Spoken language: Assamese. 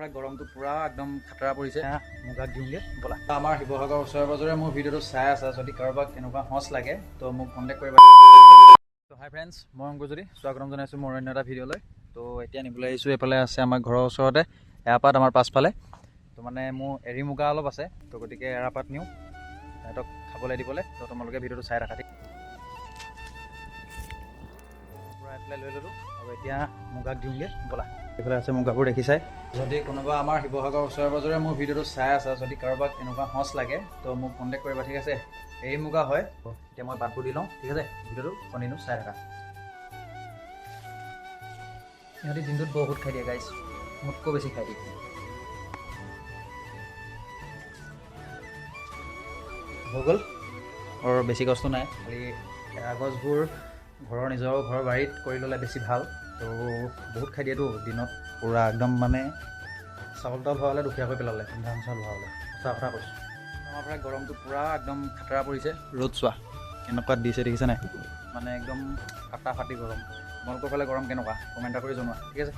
ফালে গৰমটো পূৰা একদম খাতৰা পৰিছে। মুগাক দিওঁগৈ ব'লা। আমাৰ শিৱসাগৰ ওচৰে পাজৰে মোৰ ভিডিঅ'টো চাই আছা, যদি কাৰোবাক এনেকুৱা সঁচ লাগে তো মোক কণ্টেক্ট কৰিবা। তো হাই ফ্ৰেণ্ডছ, মই অংকুৰজ্যোতি, স্বাগতম জনাইছোঁ মোৰ অন্য এটা ভিডিঅ'লৈ। তো এতিয়া নিবলৈ আহিছোঁ, এইফালে আছে আমাৰ ঘৰৰ ওচৰতে এৰাপাত, আমাৰ পাছফালে। তো মানে মোৰ এৰী মুগা অলপ আছে, তো গতিকে এৰাপাত নিওঁ সিহঁতক খাবলৈ দিবলৈ। তো তোমালোকে ভিডিঅ'টো চাই থাকা, ঠিক? পূৰা এইফালে লৈ ল'লোঁ আৰু এতিয়া মুগাক দিওঁগৈ ব'লা। এইফালে আছে মুগাবোৰ, দেখিছাই। যদি কোনোবা আমাৰ শিৱসাগৰ ওচৰে পাজৰে মোৰ ভিডিঅ'টো চাই আছা, যদি কাৰোবাক এনেকুৱা সঁচ লাগে তো মোক কণ্টেক্ট কৰিবা, ঠিক আছে? এৰী মুগা হয়। এতিয়া মই পাতবোৰ দি লওঁ, ঠিক আছে? ভিডিঅ'টো কণ্টিনিউ চাই থাকা। সিহঁতি দিনটোত বহুত খাই দিয়ে গাইছ, মোতকৈ বেছি খাই দিয়ে। হৈ গ'ল আৰু বেছি কষ্ট নাই। খালি এৰা গছবোৰ ঘৰৰ নিজৰ ঘৰৰ বাৰীত কৰি ল'লে বেছি ভাল। তো বহুত খাই দিয়েতো দিনত পূৰা একদম, মানে চাউল তাউল হোৱা হ'লে দুখীয়া কৰি পেলালে, ধান চাউল হোৱা হ'লে। সঁচা কথা কৈছোঁ। আমাৰ ফালে গৰমটো পূৰা একদম খাতৰা পৰিছে। ৰ'দ চোৱা কেনেকুৱা দিছে, দেখিছে নাই? মানে একদম ফাটা ফাটি গৰম। তোমালোকৰ ফালে গৰম কেনেকুৱা, কমেণ্ট এটা কৰি জনোৱা, ঠিক আছে?